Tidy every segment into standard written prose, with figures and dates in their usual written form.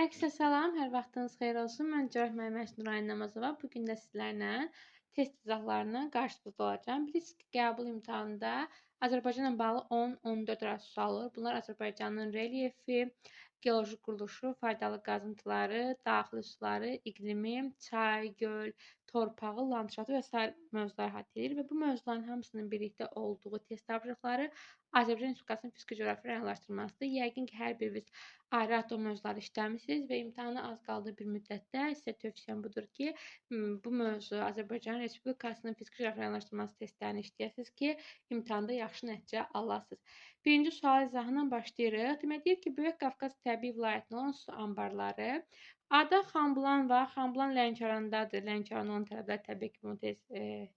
Hər kəsə salam, hər vaxtınız xeyir olsun. Mən Coğrafiya müəlliməsi Nurani Namazova. Bu gün də sizlərlə test izahlarına qarşınızda olacağam. Bilirsiniz ki, qəbul imtahanında Azərbaycanla bağlı 10-14 arası sual olur. Bunlar Azərbaycanın relyefi, geoloji quruluşu, faydalı qazıntıları, daxili suları, iqlimi, çay, göl, torpağı, landşaftı və sair mövzuları əhatə edir və bu mövzuların hamısının birlikdə olduğu test tapşırıqları Azərbaycan Respublikasının fiziki coğrafi rayonlaşdırmasıdır. Yəqin ki, hər biriniz ayrı-ayrı o mövzuları işləmisiniz və imtahana az qaldığı bir müddətdə sizə tövsiyəm budur ki, bu mövzu Azərbaycan Respublikasının fiziki coğrafi rayonlaşdırması testlərini işləyəsiniz ki, imtahanda yaxşı nəticə alasınız. Birinci sual izahından başlayırıq. Demək, deyir ki, Böyük Qafqaz təbii vilayətində olan su anbarları. A-da Xanbulan var. Xanbulan Lənkərandadır. Lənkəran olan tələbələr təbii ki, bunu tez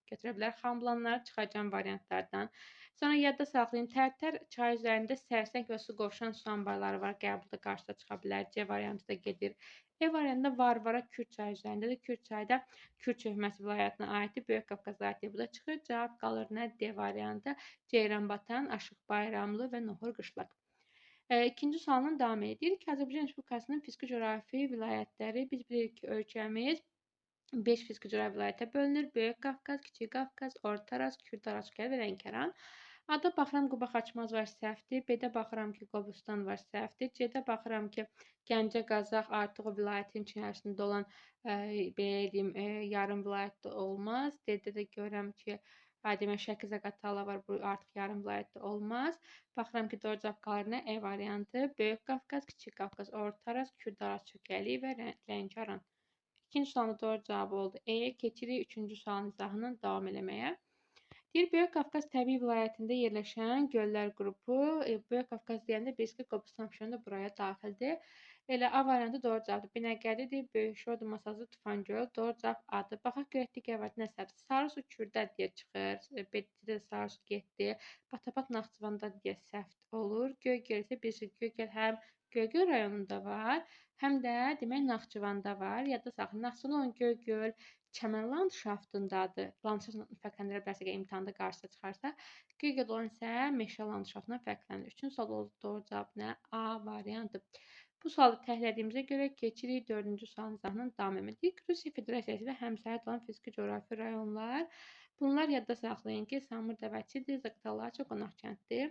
götürə bilər. Xanbulanları çıxacağım variantlardan. Sonra yadda saxlayın. Tərtər çay üzərində Sərsəng və su qovşan su anbarları var. Qəbulda qarşıda çıxa bilər. C variantı da gedir. E variantında Varvara Kür çayı üzərindədir. Kür çayı da Kür çöhməsi vilayətinə aiddir. Böyük Qafqaz aiddir. Bu da çıxır. Cavab qalır nə? D variantı. Ceyranbatan, Aşıq Bayramlı və Nohur Qışlaq. İkinci sualla davam edir ki, Azərbaycan Respublikasının fiziki coğrafi vilayətləri, biz bilirik ki, ölkəmiz 5 fiziki coğrafi vilayətə bölünür. Böyük Qafqaz, Kiçik Qafqaz, Orta Araz, Kürd Araz və Lənkəran. A-da baxıram Quba Xaçmaz var, səhvdir. B-də baxıram ki, Qobustan var, səhvdir. C-də baxıram ki, Gəncə, Qazax artıq o vilayətin içərisində olan, belə deyim, yarım vilayətdə olmaz. D-də də görürəm ki, demək, Şəki Zaqatala var, bu artıq yarım vilayətdə olmaz. Baxıram ki, doğru cavab qalır nə? E variantı. Böyük Qafqaz, Kiçik Qafqaz, Orta Araz, Kürd Araz çökəli və Lənkəran. İkinci sualın doğru cavabı oldu E. Keçirik üçüncü sualın izahından davam eləməyə. Deyir, Böyük Qafqaz təbii vilayətində yerləşən göllər qrupu. Böyük Qafqaz deyəndə bilirsiniz ki, Qobustan Abşeron da buraya daxildir. Elə A variantı doğru cavabdır. Binəqədidir, Böyük Şordur, Masazlı, Tufangöl. Doğru cavab A-dır. Baxaq görək digər variant nə səhvdir. Sarısu Kürdə deyə çıxır. B-də Sarısu getdi. Batapat Naxçıvanda deyə səhv olur. Göygöl isə bilirsiniz, Göygöl həm Göygöl rayonunda var, həm də demək Naxçıvanda var. Yadda saxlayın. Naxçıvanda olan Göygöl çəmən landşaftındadır. Landşaftla fərqləndirə bilərsək, imtahanda qarşısına çıxarsa. Göygöl olan isə meşə landşaftından fərqlənir. Üçüncü sual oldu. Doğru cavab nə? A variantı. Bu sualı təhlil görə keçirik dördüncü sualın izahından davam edirik. Rusiya Federasiyası ilə həmsərhəd olan fiziki coğrafi rayonlar. Bunlar yadda saxlayın ki, Samur Dəvəçidir, Zaqatalaça, Qonaqkənddir.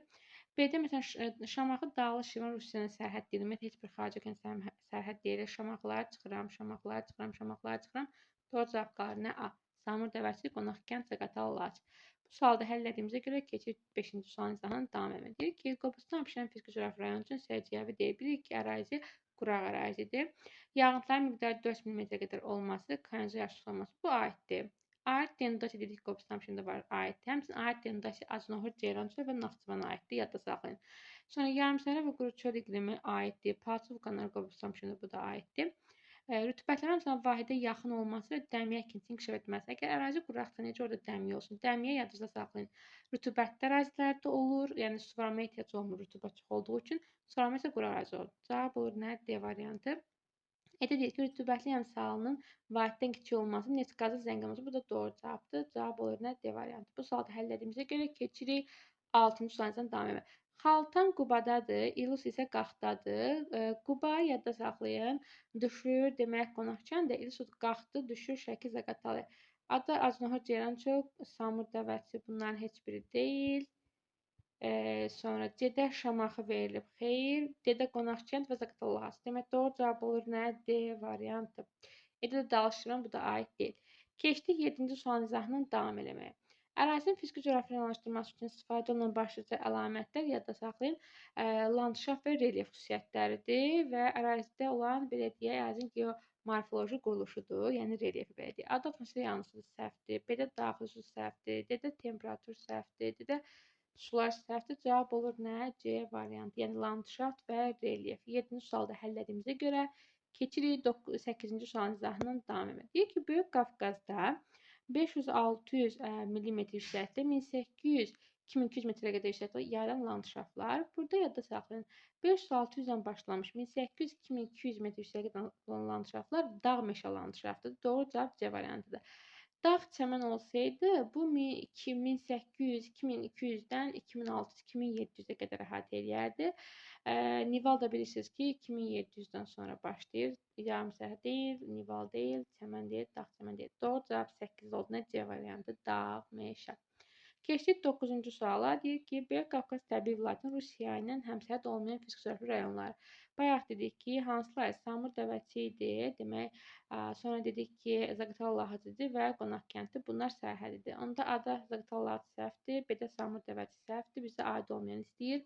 B-də məsələn Şamaxı Dağlı Şirvan Rusiyanın sərhəd deyil. Ümumiyyətlə heç bir xarici ölkənin sərhəd deyil. Şamaxılara çıxıram, Şamaxılara çıxıram, Şamaxılara çıxıram. Doğru cavab qalır nə? A. Samur Dəvəçi, Qonaqkənd, Zaqatala, Laçın. Bu sualı da həll etdiyimizə görə keçirik 5-ci sualın izahından davam edirik ki, Qobustan Abşeron fiziki coğrafi rayonu üçün səciyyəvi deyil. Bilirik ki, ərazi quraq ərazidir. Yağıntıların miqdarı 4 mm qədər olması, kanalizasiya yaxşı olması bu aiddir. Aid denudasiya dedik, Qobustan Abşeronda var, aiddir. Həmçinin aid denudasiya Acınohur, Ceyrançöl və Naxçıvana aiddir. Yadda saxlayın. Sonra yarımsəhra və quru çöl iqlimi aiddir. Palçıq vulkanları Qobustan Abşeronda bu da aiddir. Rütubətlərin məsələn vahidə yaxın olması və dəmiyə əkintisinin inkişaf etməsi. Əgər ərazi quraqsa, necə orada dəmiyə olsun? Dəmiyə yadınızda saxlayın. Rütubətli ərazilərdə olur, yəni suvarmaya ehtiyac olmur rütubət çox olduğu üçün. Suvarma isə quraq ərazi olur. Cavab olur nə? D variantı. E-də deyir ki, rütubətli əmsalının vahiddən kiçik olması, neft qazı zəngin olması. Bu da doğru cavabdır. Cavab olur nə? D variantı. Bu sualı da həll etdiyimizə görə keçirik 6-cı sualdan davam edelim. Xaltan Qubadadır, İlus isə Qaxdadır. Quba yadda saxlayın, düşür, demək Qonaqkəndə, İlus Qaxdı, düşür, Şəki, Zaqatala. Ada Acınohur, Ceyrançöl, Samur Dəvəçi bunların heç biri deyil. Sonra C-də Şamaxı verilib, xeyr. D-də Qonaqkənd və Zaqatala. Demək, doğru cavab olur nə? D variantı. E-də də Dağlı bu da aid deyil. Keçdik 7-ci sualın izahından davam eləməyə. Ərazinin fiziki coğrafi rayonlaşdırılması üçün istifadə olunan başlıca əlamətlər yadda saxlayın, landşaft və relyef xüsusiyyətləridir və ərazidə olan, belə deyək, ərazinin geomorfoloji quruluşudur, yəni relyefi belə deyək. A-da atmosfer yanğısı səhvdir, B-də daxili su səhvdir, D-də temperatur səhvdir, D-də sular səhvdir. Cavab olur nə? C variantı, yəni landşaft və relyef. 7-ci sualı da həll etdiyimizə görə keçirik 8-ci sualın izahından davam edelim. Deyir ki, Böyük Qafqazda 500-600 mm yüksəklikdə 1800-2200 metrə qədər yüksəklikdə yayılan landşaftlar. Burada yadda saxlayın. 500-600-dən başlamış 1800-2200 metr yüksəklikdə olan landşaftlar dağ meşə landşaftıdır. Doğru cavab C variantıdır. Dağ çəmən olsaydı, bu 1800, 2200-dən 2600, 2700-ə qədər əhatə eləyərdi. Nival da bilirsiniz ki, 2700-dən sonra başlayır. Yarım sərhəd deyil, Nival deyil, çəmən deyil, dağ çəmən deyil. Doğru cavab 8 oldu. Nə? C variantı, dağ, meşə. Keçdik 9-cu suala. Deyir ki, Böyük Qafqaz təbii vilayətinin Rusiya ilə həmsərhəd olmayan fiziki-coğrafi rayonları. Bayaq dedik ki, hansılar? Samur Dəvəçi idi, demək, sonra dedik ki, Zaqatala Lahıcı idi və Qonaq kəndi. Bunlar sərhəd idi. Onda A-da Zaqatala Lahıcı səhvdir, B-də Samur Dəvəçi səhvdir, bizə aid olmayan istəyir.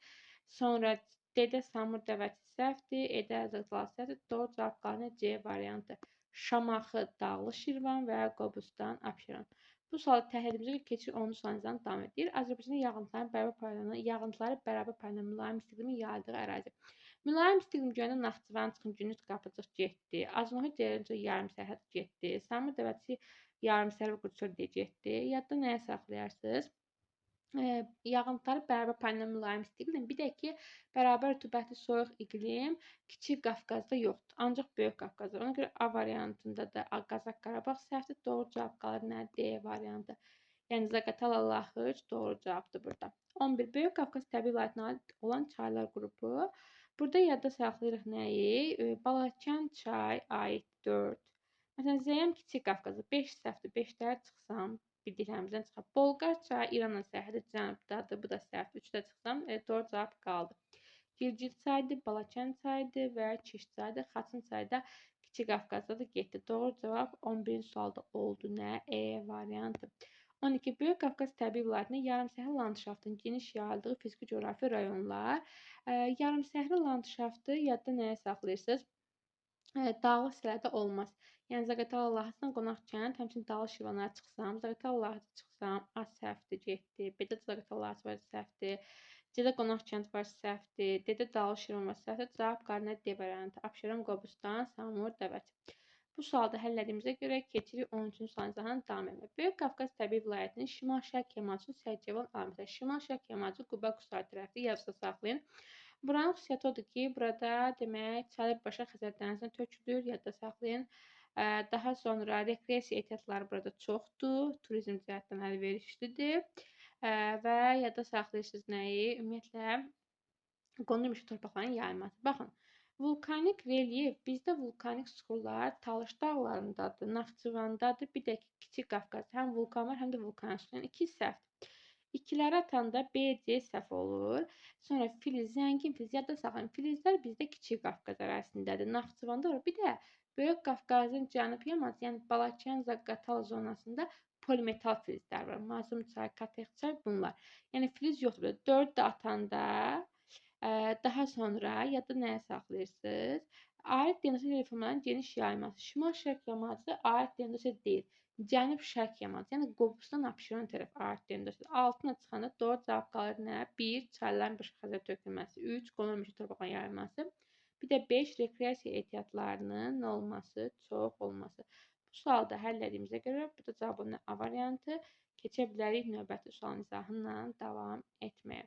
Sonra D-də Samur Dəvəçi səhvdir, E-də Zaqatala səhvdir. Doğru cavab qalır C variantı. Şamaxı, Dağlı Şirvan və Qobustan, Abşeron. Bu sualı təhlil keçir 10-cu sualımızdan davam edir. Azərbaycanda yağıntıları bərabər paylanan mülayim isti iqlimin yayıldığı ərazi. Mülayim isti iqlim görəndə Naxçıvan çıxın Gündüz Qapıcıq getdi. Azunoxu Ceyrançöl yarım sərhəd getdi. Samur Dəvəçi yarım sərhəd Qurçöl deyə getdi. Yadda nəyə saxlayarsınız? Yağıntıları bərabər paylanan mülayim isti iqlim. Bir də ki, bərabər rütubətli soyuq iqlim Kiçik Qafqazda yoxdur. Ancaq Böyük Qafqazda. Ona görə A variantında da Qazax Qarabağ səhvdir. Doğru cavab qalır nə? D variantı. Yəni Zaqatala Lahıc doğru cavabdır burada. 11. Böyük Qafqaz təbii vilayətinə aid olan çaylar qrupu. Burada yadda saxlayırıq nəyi? Balakən çay aid 4. Məsələn, Zəyəm Kiçik Qafqazda 5 səhvdir. 5-lər çıxsam bildiklərimizdən çıxar. Bolqar çayı İranla sərhədi cənubdadır. Bu da səhvdir. 3-də çıxsam, doğru cavab qaldı. Gilgil çayıdır, Balakən çayıdır və Kiş çayıdır. Xaçın çayı da Kiçik Qafqazda da getdi. Doğru cavab 11-ci sualda oldu. Nə? E variantı. 12. Böyük Qafqaz təbii vilayətində yarımsəhra landşaftının geniş yayıldığı fiziki-coğrafi rayonlar. Yarımsəhra landşaftı yadda nəyə saxlayırsınız? Dağlıq hissələrdə olmaz. Yəni Zaqatala Lahıcıdan Qonaq kənd, həmçinin Dağlı Şirvana çıxsam, Zaqatala Lahıcı çıxsam, A səhvdir, getdi. B-də Zaqatala Lahıcı var, səhvdir. C-də Qonaq kənd var, səhvdir. D-də Dağlı Şirvan var, səhvdir. Cavab qalır D variantı. Abşeron, Qobustan, Samur, Dəvəçi. Bu sualı da həll etdiyimizə görə keçirik 13-cü sualın izahını davam etməyə. Böyük Qafqaz təbii vilayətinin şimal-şərq yamacı səciyyəvi əlamətlər. Şimal-şərq yamacı Quba Qusar tərəfdir. Yadınızda saxlayın. Buranın xüsusiyyəti odur ki, burada demək çay birbaşa Xəzər dənizinə tökülür, yadda saxlayın. Daha sonra rekreasiya ehtiyatları burada çoxdur, turizm cəhətdən əlverişlidir və yadda saxlayırsınız nəyi? Ümumiyyətlə, qonur meşə torpaqlarının yayılması. Baxın, vulkanik relyef, bizdə vulkanik suxurlar Talış dağlarındadır, Naxçıvandadır, bir də ki, Kiçik Qafqaz, həm vulkan var, həm də vulkanik suxur, yəni iki səhvdir. İkiləri atanda B, C səhv olur. Sonra filiz, zəngin filiz, yadda saxlayın. Filizlər bizdə Kiçik Qafqaz ərazisindədir, Naxçıvanda olur. Bir də Böyük Qafqazın cənub yamacı, yəni Balakən, Zaqatala zonasında polimetal filizlər var. Mazum çay, Katex çay bunlar. Yəni filiz yoxdur. 4 də atanda daha sonra yadda nəyə saxlayırsınız? Arid dendrosit reformaların geniş yayılması. Şimal-şərq yamacı arid dendrosit deyil. Cənub-şərq yamacı, yəni Qobustan Abşeron tərəf arid dendrosit. 6-na çıxanda doğru cavab qalır nə? 1. Çayların birbaşa Xəzərə tökülməsi. 3. Qonur meşə torpaqlarının yayılması. Bir də 5. Rekreasiya ehtiyatlarının nə olması? Çox olması. Bu sualı da həll etdiyimizə görə bu da cavabın A variantı. Keçə bilərik növbəti sualın izahıyla davam etməyə.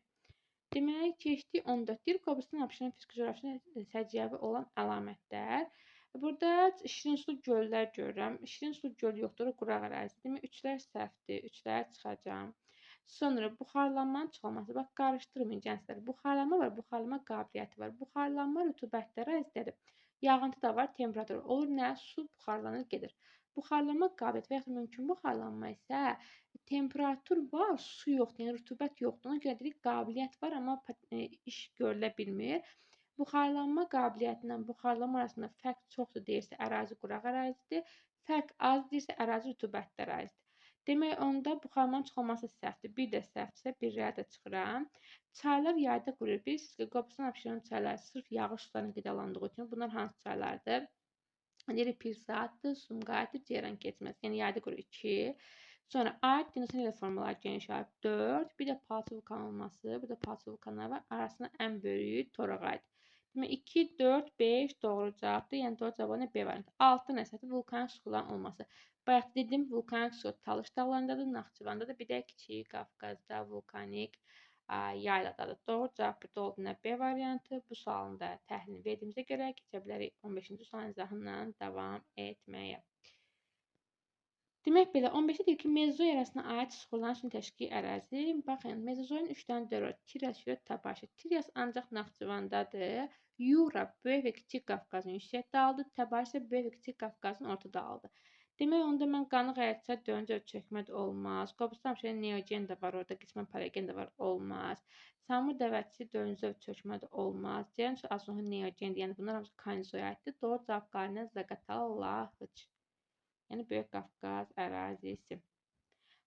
Demək, keçdik 14. Deyir, Qobustan Abşeron fiziki-coğrafi səciyyəvi olan əlamətlər. Burada şirin su göllər görürəm. Şirin su göl yoxdur, quraq ərazisi. Demək, 3-lər səhvdir, 3-lər çıxacağam. Sonra buxarlanmanın çoxalması. Bax, qarışdırmayın gənclər. Buxarlanma var, buxarlanma qabiliyyəti var. Buxarlanma rütubətli ərazidədir. Yağıntı da var, temperatur olur. Nə? Su buxarlanır, gedir. Buxarlanma qabiliyyəti və yaxud mümkün buxarlanma isə temperatur var, su yoxdur, yəni rütubət yoxdur. Ona görə dedik, qabiliyyət var, amma iş görülə bilmir. Buxarlanma qabiliyyətindən buxarlanma arasında fərq çoxdur deyirsə, ərazi quraq ərazidir. Fərq az deyirsə, ərazi rütubətli ərazidir. Demək, onda buxarlanmanın çoxalması səhvdir. Bir də səhvdirsə, bir rəyə də çıxıram. Çaylar yayda quruyur. Bilirsiniz ki, Qobustan Abşeron çayları sırf yağış sularına qidalandığı üçün bunlar hansı çaylardır? Deyirik, Pirsaatdır, Sumqayıtdır, Ceyran keçməz. Yəni, yayda quruyur 2. Sonra aid dinosaur reformaları geniş yayıb 4. Bir də palçı vulkan olması. Burada palçı vulkanlar var. Arasında ən böyüyü Torağaydır. Demək, 2, 4, 5 doğru cavabdır. Yəni, doğru cavabı nə? B variantı. 6 nəsədir? Vulkanik suxurların olması. Bayaq dedim, vulkanik su Talış dağlarındadır, Naxçıvandadır. Bir də Kiçik Qafqazda vulkanik yayladadır. Doğru cavab burada oldu nə? B variantı. Bu sualın da təhlilini verdiyimizə görə keçə bilərik 15-ci sualın izahından davam etməyə. Demək belə, 15-də deyir ki, Mezozoy erasına aid süxurların üçün təşkil ərazi. Baxın, Mezozoyun 3 dənə dövrü var. Trias, Yura, Tabaşı. Trias ancaq Naxçıvandadır. Yura Böyük və Kiçik Qafqazın yüksək dağıdır. Tabaşı isə Böyük və Kiçik Qafqazın orta dağıdır. Demək, onda mən Qanıq Əyirçay dördüncü çökmə də olmaz. Qobustan Abşeron Neogen də var orada, qismən Paleogen də var, olmaz. Samur Dəvəçisi dördüncü çökmə də olmaz. Ceyransu Azuhu Neogendir, yəni bunlar hamısı Kaynozoya aiddir. Doğru cavab qalinə Zaqatala Lahıc. Yəni Böyük Qafqaz ərazisi.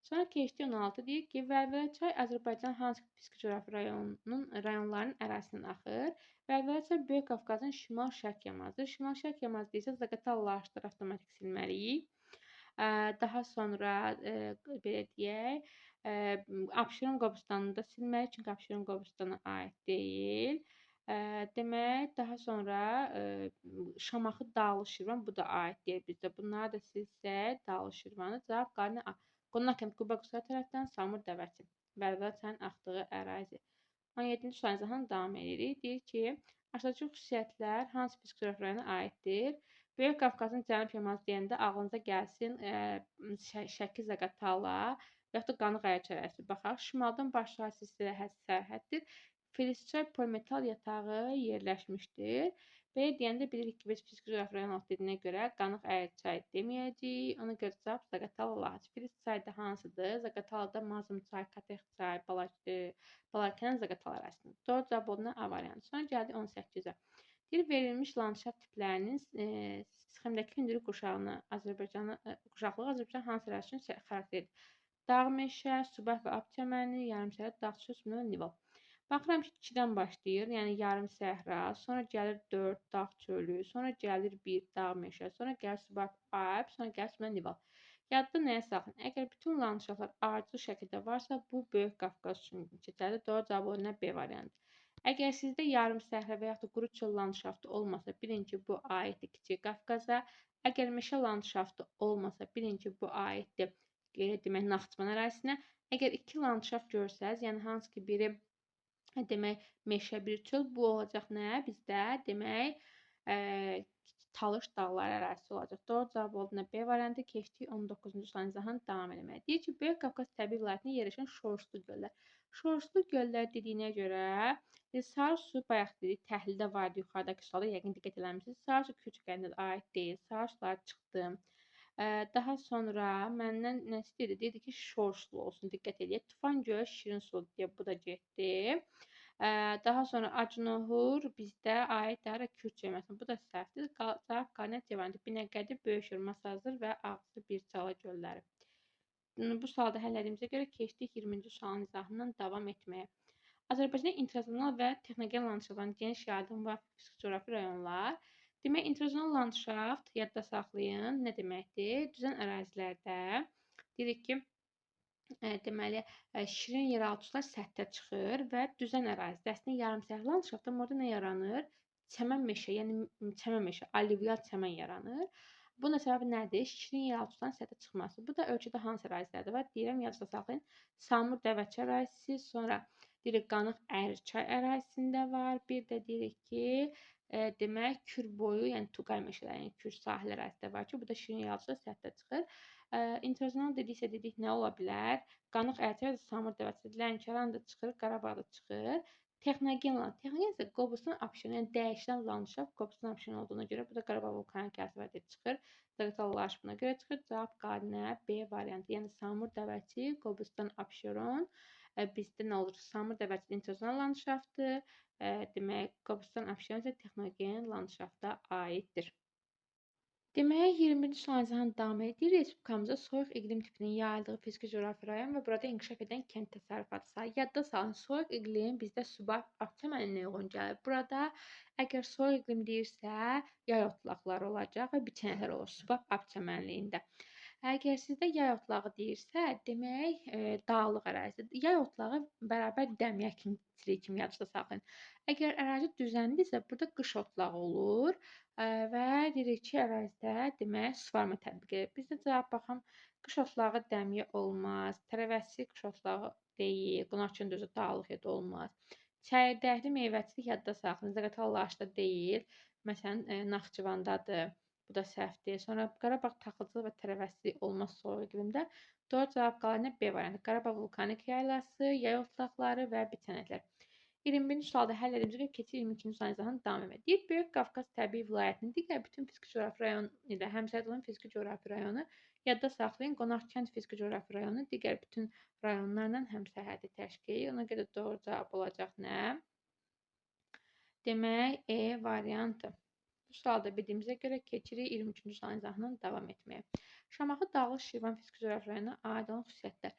Sonra keçdik 16 deyir ki, Vəlvələ çay Azərbaycanın hansı fiziki coğrafi rayonlarının ərazisindən axır? Vəlvələ çay Böyük Qafqazın şimal-şərq yamazıdır. Şimal-şərq yamazı deyilsə Zaqatala Lahıcları avtomatik silməliyik. Daha sonra belə deyək, Abşeron Qobustanını da silməliyik, çünki Abşeron Qobustana aid deyil. Demək, daha sonra Şamaxı Dağlı Şirvan, bu da aid deyil bizdə. Bunları da silsək, Dağlı Şirvanı cavab qalinə A. Qonaqkənd Quba Qusar tərəfdən Samur Dəvəçi, Vəlvələ çayın axdığı ərazi. 17-ci sualın izahını davam edirik. Deyir ki, aşağıdakı xüsusiyyətlər hansı fiziki coğrafi rayona aiddir? Böyük Qafqazın cənub yamazı deyəndə ağlınıza gəlsin Şəki Zaqatala və yaxud da Qanıq Əyirçay ərazisi. Baxaq, şimaldan başlayır silsilə sərhəddir. Filizçay polimetal yatağı yerləşmişdir. Belə deyəndə bilirik ki, biz fiziki coğrafi rayon dediyinə görə Qanıq Əyirçay deməyəcəyik. Ona görə cavab Zaqatala Lahıc. Filizçay da hansıdır? Zaqatalada Mazımçay, Katexçay, Balakən Zaqatala ərazisində. Doğru cavab oldu A variantı. Sonra gəldik 18-ə. Deyir, verilmiş landşaft tiplərinin sxemdəki hündürlük qurşağını qurşaqlığı Azərbaycan hansı ərazisi üçün xarakterdir? Dağ meşə, subah və ab çəməni, yarımsəhra, dağ çöl, sümünə və nival. Baxıram ki, 2-dən başlayır, yəni yarım səhra, sonra gəlir 4 dağ çölü, sonra gəlir 1 dağ meşə, sonra gəlir subah ab, sonra gəlir sümünə nival. Yadda nəyə saxlayın? Əgər bütün landşaftlar ardıcıl şəkildə varsa, bu Böyük Qafqaz üçün keçərli. Doğru cavab oldu B variantı. Əgər sizdə yarım səhra və yaxud da quru çöl landşaftı olmasa, bilin ki, bu aiddir Kiçik Qafqaza. Əgər meşə landşaftı olmasa, bilin ki, bu aiddir demək Naxçıvan ərazisinə. Əgər iki landşaft görsəz, yəni hansı ki biri demək meşə, bir çöl, bu olacaq nə? Bizdə demək Talış dağları ərazisi olacaq. Doğru cavab oldu nə? B variantı. Keçdik 19-cu sualın izahını davam eləməyə. Deyir ki, Böyük Qafqaz təbii vilayətində yerləşən şorşlu göllər. Şorşlu göllər dediyinə görə Sarı su bayaq dedik, təhlildə vardı yuxarıdakı sualda, yəqin diqqət eləmişsiniz. Sarı su Kürç kəndinə aid deyil. Sarı suları çıxdım. Daha sonra məndən nə istəyirdi? Deyirdi ki, şorşlu olsun, diqqət eləyək. Tufan gölü şirin su deyə bu da getdi. Daha sonra Acınohur bizdə aid Kürç çevrilməsinə. Bu da səhvdir. Cavab qalinə C variantı. Binəqədi, Böyükşor, Masazır və Ağzı Birçala gölləri. Bu sualı da həll etdiyimizə görə keçdik 20-ci sualın izahından davam etməyə. Azərbaycanda intrazonal və texnogen landşaftların geniş yayıldığı müvafiq fiziki coğrafi rayonlar. Demək, intrazonal landşaft yadda saxlayın. Nə deməkdir? Düzən ərazilərdə deyirik ki, deməli, şirin yeraltı sular səthə çıxır və düzən ərazidə, əslində yarımsəhra landşaftda orada nə yaranır? Çəmən meşə, yəni çəmən meşə, alüvyal çəmən yaranır. Bunun səbəbi nədir? Şirin yeraltı suların səthə çıxması. Bu da ölkədə hansı ərazilərdə var? Deyirəm, yadda saxlayın. Samur Dəvəçi ərazisi, sonra deyirik Qanıq Əyirçay ərazisində var. Bir də deyirik ki, demək Kür boyu, yəni Tuqay meşələri, yəni Kür sahil ərazisində var ki, bu da şirin yeraltı sular səthə çıxır. İntrazonal dediksə dedik nə ola bilər? Qanıq Əyirçay və Samur Dəvəçi, Lənkəran da çıxır, Qarabağ da çıxır. Texnogen landşaft. Texnogen isə Qobustan Abşeron, yəni dəyişilən landşaft Qobustan Abşeron olduğuna görə bu da Qarabağ vulkanik ərazisi var deyə çıxır. Zaqatala Lahıc buna görə çıxır. Cavab qalinə B variantı. Yəni Samur Dəvəçi, Qobustan Abşeron. Bizdə nə olur? Samur Dəvəçi intrazonal landşaftdır. Demək, Qobustan Abşeron isə texnogen landşafta aiddir. Demək, 21-ci sualın izahını davam edir. Respublikamızda soyuq iqlim tipinin yayıldığı fiziki coğrafi rayon və burada inkişaf edən kənd təsərrüfatı sahəsi. Yadda salın, soyuq iqlim bizdə subah ab çəməninə uyğun gəlir. Burada əgər soyuq iqlim deyirsə, yay otlaqları olacaq və biçənəklər olur subah ab çəmənliyində. Əgər sizdə yay otlağı deyirsə, demək, dağlıq ərazi. Yay otlağı bərabər dəmiyə əkinçiliyi kimi yadda saxlayın. Əgər ərazi düzənlidirsə, burada qış otlağı olur və deyirik ki, ərazidə demək, suvarma tətbiq edilir. Bizdə cavab baxım, qış otlağı dəmiyə olmaz, tərəvəzçilik qış otlağı deyil, Qonaqkənd özü dağlıq yerdə olmaz. Çəyirdəkli meyvəçilik yadda saxlayın, Zaqatala Lahıcda deyil, məsələn, Naxçıvandadır. Bu da səhvdir. Sonra Qarabağ taxılçılıq və tərəvəzçilik olmaz soyuq iqlimdə. Doğru cavab qalır nə? B variantı. Qarabağ vulkanik yaylası, yay otlaqları və biçənəklər. 21-ci sualda həll edilmişə görə keçir 22-ci sualın izahını davam etmək. Deyir, Böyük Qafqaz təbii vilayətinin digər bütün fiziki coğrafi rayon ilə həmsərhəd olan fiziki coğrafi rayonu yadda saxlayın. Qonaqkənd fiziki coğrafi rayonu digər bütün rayonlarla həmsərhədi təşkil edir. Ona görə doğru cavab olacaq nə? Demək, E variantı. Bu sualda bildiyimizə görə keçirik 23-cü sualın izahını davam etməyə. Şamaxı Dağlıq Şirvan fiziki coğrafi rayonuna aid olan xüsusiyyətlər.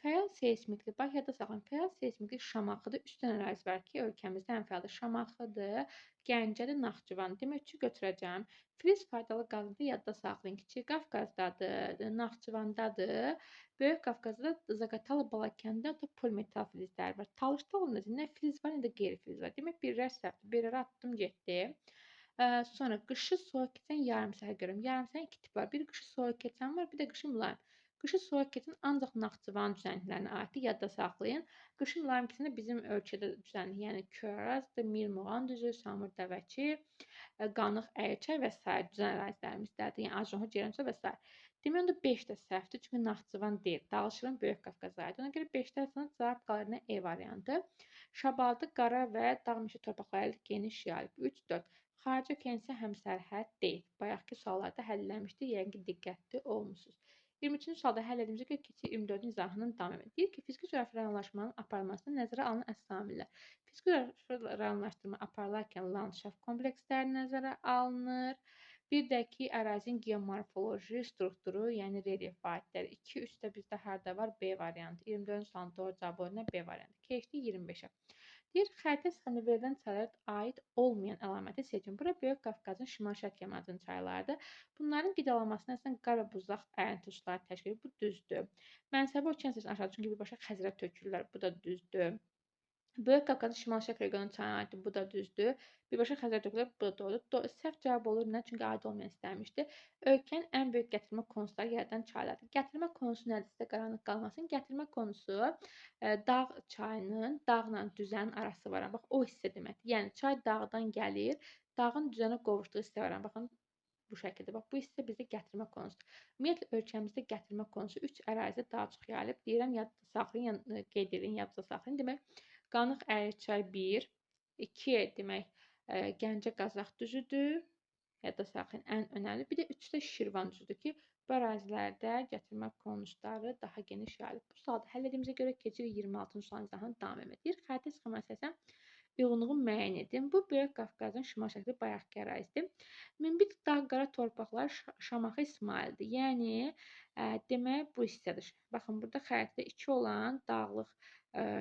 Fəal seysmikli, bax yadda saxlayın, fəal seysmikli Şamaxıdır. 3 dənə ərazi var ki, ölkəmizdə ən fəaldır. Şamaxıdır, Gəncədir, Naxçıvan. Demək, 3-ü götürəcəm. Filiz faydalı qazıntı yadda saxlayın. Kiçik Qafqazdadır, Naxçıvandadır. Böyük Qafqazda da Zaqatala, Balakəndə da polimetal filizləri var. Talış dağında nə filiz var, nə də qeyri-filiz var. Demək, birlər səhvdir. Birləri atdım, getdi. Sonra qışı soyuq keçən yarımsəhər görürüm. Yarımsəhərin iki tip var. Bir qışı soyuq keçən var, bir də qışı mülayim. Qışı soyuq keçən ancaq Naxçıvan düzənliklərinə aiddir. Yadda saxlayın. Qışı mülayim keçən də bizim ölkədə düzənlik, yəni Körazdır, Mirmuğan düzü, Samur Dəvəçi, Qanıq Əyirçay və sair düzən ərazilərimizdədir. Yəni Ajohu, Ceyrançay və sair. Demək, onda 5 də səhvdir, çünki Naxçıvan deyil. Dağlıq Şirvan Böyük Qafqaza aiddir. Ona görə 5-də cavab qalır nə? E variantı. Şabaldı, qara və dağ meşə torpaqları geniş yayılıb. 3, 4. Xarici okean isə həmsərhəd deyil. Bayaqki suallarda həllənmişdi, yəqin ki, diqqətli olmuşsunuz. 23-cü sualda həll edilmişə görə keçir 24-ün izahının davam edir. Deyir ki, fiziki coğrafi rayonlaşmanın aparılmasında nəzərə alınan əsas amillər. Fiziki coğrafi rayonlaşdırma aparılarkən landşaft kompleksləri nəzərə alınır. Bir də ki, ərazinin geomorfoloji strukturu, yəni relyef vahidləri. 2, 3 də bizdə harda var? B variantı. 24-cü sualın doğru cavabı nə? B variantı. Keçdik 25-ə. Deyir, xəritə sxemində verilən çaylara aid olmayan əlaməti seçin. Bura Böyük Qafqazın şimal-şərq yamacının çaylarıdır. Bunların qidalanmasına əsasən qar və buzlaq əyinti suları təşkil edir. Bu düzdür. Mənsəbi okean səviyyəsindən aşağı, çünki birbaşa Xəzərə tökülürlər. Bu da düzdür. Böyük Qafqazın şimal-şərq regionu çayına aiddir. Bu da düzdür. Birbaşa Xəzərə tökülür. Bu da doğrudur. Səhv cavab olur nə? Çünki aid olmayan istəmişdi. Ölkənin ən böyük gətirmə konusları yaradan çaylardır. Gətirmə konusu nədir? Sizə qaranlıq qalmasın. Gətirmə konusu dağ çayının dağla düzənin arası var. Bax, o hissə deməkdir. Yəni, çay dağdan gəlir, dağın düzənə qovuşduğu hissə var. Baxın, bu şəkildə. Bax, bu hissə bizdə gətirmə konusudur. Ümumiyyətlə, ölkəmizdə gətirmə konusu 3 ərazidə daha çox yayılıb. Deyirəm, yadda saxlayın, yəni, qeyd edin, yadda saxlayın. Demək, Qanıq Əyirçay 1, 2 demək, Gəncə Qazax düzüdür, yadda saxlayın, ən önəmli. Bir də 3 də Şirvan düzüdür ki, bu ərazilərdə gətirmə konusları daha geniş yayılıb. Bu sualda həll edilmişə görə keçirik 26-cı sualın izahını davam edir. Xəritə sxeması əsasən uyğunluğu müəyyən edin. Bu, Böyük Qafqazın şimal-şərqi bayaqki ərazisidir. Münbit dağ qara torpaqlar Şamaxı İsmaildir. Yəni, demək, bu hissədir. Baxın, burada xəritədə 2 olan dağlıq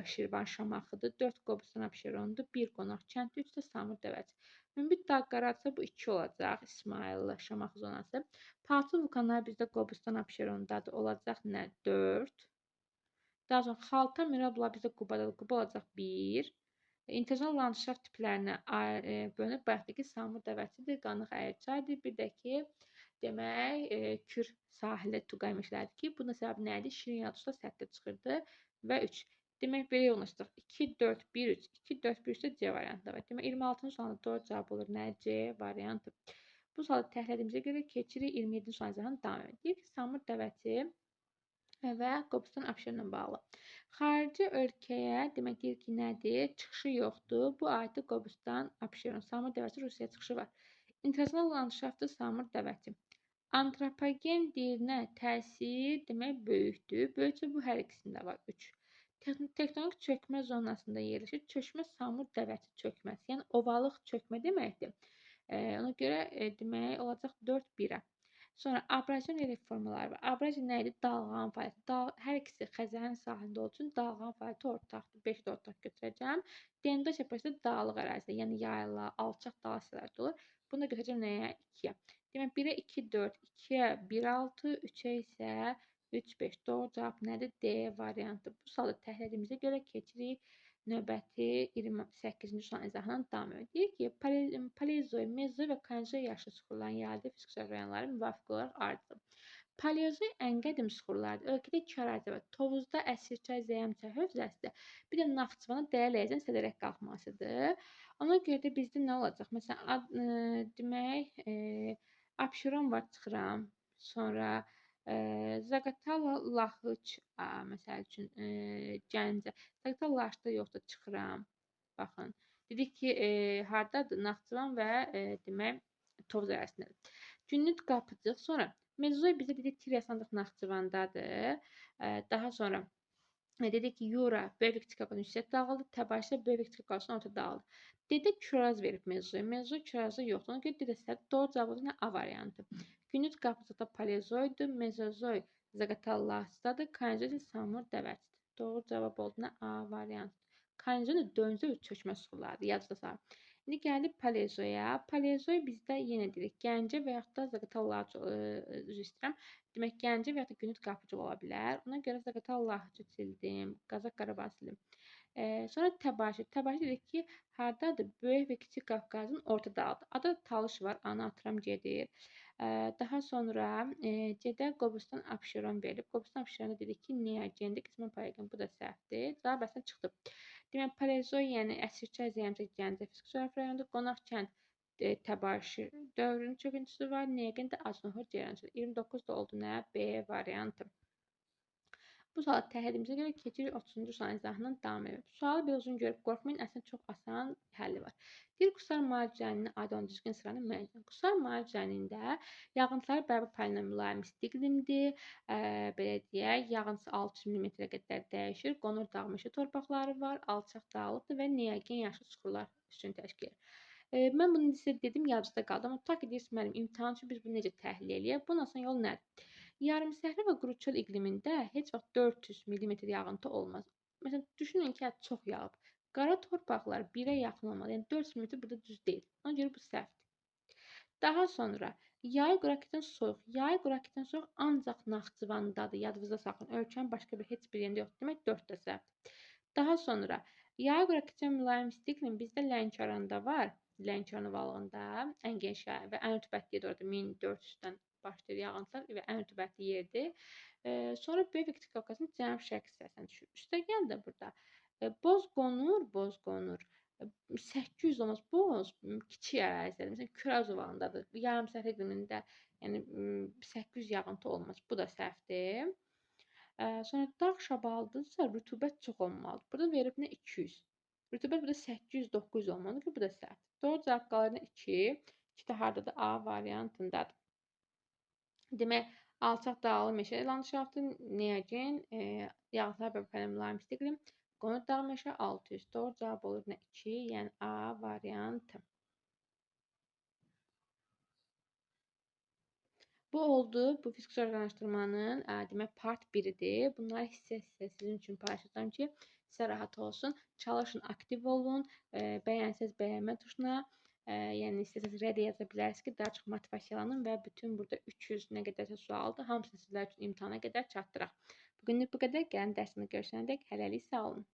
Şirvan Şamaxıdır, 4 Qobustan Abşerondur, 1 Qonaq kəndi, 3 də Samur Dəvəçi. Münbit dağ qaradırsa bu 2 olacaq, İsmayıllı Şamaxı zonası. Palçıq vulkanları bizdə Qobustan Abşerondadır, olacaq nə? 4. Daha sonra Xalta Mirabla bizdə Qubadadır, Quba olacaq 1. İnternasional landşaft tiplərinə bölünür. Bayaqdakı Samur Dəvəçidir, Qanıq Əyirçaydır, bir də ki, demək, Kür sahildə Tuqay meşələrdir ki, bunun səbəbi nə idi? Şirin yağışlar səthdə çıxırdı və 3. Demək, belə yoğunlaşdıraq. 2, 4, 1, 3. 2, 4, 1, 3 də C variantı var. Demək, 26-cı sualında doğru cavab olur. Nə? C variantı. Bu sualı təhlil görə keçirik 27-ci sualın izahını davam edir. Deyir ki, Samur Dəvəçi və Qobustan Abşeronla bağlı. Xarici ölkəyə, demək, deyir ki, nədir? Çıxışı yoxdur. Bu aiddir Qobustan Abşeron. Samur Dəvəçi Rusiyaya çıxışı var. İnternasional landşaftı Samur Dəvəçi. Antropogen deyilinə təsir, demək, böyükdür. Böyükcə bu hər ikisində var. 3. Tektonik çökmə zonasında yerləşir. Çökmə Samur Dəvəçi çökməsi, yəni ovalıq çökmə deməkdir. Ona görə demək olacaq 4 1-ə. Sonra abrazion relyef formaları var. Abrazion nə idi? Dalğanın fəaliyyəti. Hər ikisi Xəzərin sahilində olduğu üçün dalğanın fəaliyyəti ortaqdır. 5 də ortaq götürəcəm. Denudasiya prosesi dağlıq ərazidə, yəni yayla, alçaq dağ hissələrdə olur. Bunu da götürəcəm nəyə? 2-yə. Demək, 1-ə 2, 4, 2-yə 1, 6, 3-ə isə 3, 5. Doğru cavab nədir? D variantı. Bu sualı təhlil etdiyimizə görə keçirik növbəti 28-ci sualın izahına davam edirik. Deyir ki, paleozoy, mezoy və kaynozoy yaşlı suxurların yayıldığı fiziki rayonları müvafiq olaraq ayrılır. Paleozoy ən qədim suxurlardır. Ölkədə iki ərazi var. Tovuzda Əsirçay, Zəyəmçay hövzəsidir. Bir də Naxçıvana Dərələyəzən Sədərək qalxmasıdır. Ona görə də bizdə nə olacaq? Məsələn, demək, Abşeron var, çıxıram. Sonra Zaqatala, Lahıç, məsəl üçün Gəncə. Zaqatala, Lahıçda yoxdur, çıxıram. Baxın. Dedik ki, hardadır? Naxçıvan və demək Tovuz ərazisindədir. Günnüt Qapıcıq. Sonra Mezozoy bizə dedik Trias ancaq Naxçıvandadır. Daha sonra dedik ki, Yura Böyük Kiçik Qafqazın yüksək dağıdır. Təbaşir Böyük Kiçik Qafqazın orta dağıdır. Dedə Küraz verib Mezozoy. Mezozoy Kürazda yoxdur. Ona görə dedə səhv. Doğru cavab oldu A variantı. Günnüt Qapıcıqda Paleozoydur. Mezozoy Zaqatala Lahıcdadır. Kaynozoy isə Samur Dəvəçidir. Doğru cavab oldu A variantı. Kaynozoy da dördüncü çökmə suxurlarıdır. Yadınızda saxlayın. İndi gəldik Paleozoya. Paleozoy bizdə yenə dedik Gəncə və yaxud da Zaqatala Lahıc, üzr istəyirəm. Demək Gəncə və yaxud da Günnüt Qapıcıq ola bilər. Ona görə Zaqatala Lahıcı sildim, Qazaq Qarabağ sildim. Sonra Təbaşir. Təbaşir dedik ki, hardadır? Böyük və Kiçik Qafqazın orta dağıdır. Ada Talış var, ana atıram gedir. Daha sonra C-də Qobustan Abşeron verilib. Qobustan Abşeronda dedik ki, Neogendir, qismən Paleogen. Bu da səhvdir. Cavab əslində çıxdı. Demək, Paleozoy, yəni Əsirçay, Zəyəmcə, Gəncə fiziki coğrafi rayondur. Qonaq kənd Təbaşir dövrünün çöküntüsü var. Neogen də Acnohur Ceyrançıdır. 29 da oldu nə? B variantı. Bu sualı təhlülərimizə görə keçirik 30-cu sualın izahından davam edirik. Sualı belə uzun görüb qorxmayın, əslində çox asan həlli var. Deyir, Qusar maarif düzənliyinə aid olan düzgün sıranı müəyyən edin. Qusar maarif düzənliyində yağıntılar bərabər paylanan mülayim isti iqlimdir. Belə deyək, yağıntısı 600 mm-ə qədər dəyişir. Qonur dağ meşə torpaqları var, alçaq dağlıqdır və neogen yaşlı çuxurlar üstünü təşkil edir. Mən bunu sizə dedim, yadınızda qaldı. Amma tutaq ki, deyirsiniz, müəllim, imtahan üçün biz bunu necə təhlil eləyək? Bunun asan yolu nədir? Yarımsəhra və quru çöl iqlimində heç vaxt 400 mm yağıntı olmaz. Məsələn, düşünün ki, çox yağıb. Qara torpaqlar 1-ə yaxın olmalı. Yəni 400 mm burada düz deyil. Ona görə bu səhvdir. Daha sonra yay quraq keçən soyuq. Yay quraq keçən soyuq ancaq Naxçıvandadır. Yadınızda saxlayın. Ölkənin başqa bir heç bir yerində yoxdur. Demək 4 də səhvdir. Daha sonra yay quraq keçən mülayim isti iqlim bizdə Lənkəranda var. Lənkəran ovalığında ən geniş və ən rütubətli yerdir orada 1400-dən başlayır yağıntılar və ən rütubətli yerdir. Sonra Böyük və Kiçik Qafqazın cənub-şərq hissəsinə düşür. Üstəgəl də burada boz qonur 800 olmaz. Boz kiçik ərazilərdə, məsələn Küraz ovalığındadır. Yarımsəhra iqlimində, yəni 800 yağıntı olmaz. Bu da səhvdir. Sonra dağ şabalıdırsa rütubət çox olmalıdır. Burada verib nə 200. Rütubət burada 800-900 olmalıdır ki, bu da səhvdir. Doğru cavab qalır 2. 2 də hardadır? A variantındadır. Demək, alçaq dağlı meşə landşaftı, neogen, yağıntılar və mülayim isti iqlim, qonur dağ meşə 600. Doğru cavab olur nə 2, yəni A variantı. Bu oldu. Bu fiziki coğrafi araşdırmanın demək part 1-idir. Bunları hissə-hissə sizin üçün paylaşacağam ki, sizə rahat olsun. Çalışın, aktiv olun. Bəyənsəz bəyənmə tuşuna, yəni istəsəniz rədd yaza bilərsiniz ki, daha çox motivasiyalanın və bütün burada 300 nə qədərsə sualdır, hamısını sizlər üçün imtahana qədər çatdıraq. Bugünlük bu qədər. Gəlin dərsimdə görüşənədək hələlik sağ olun.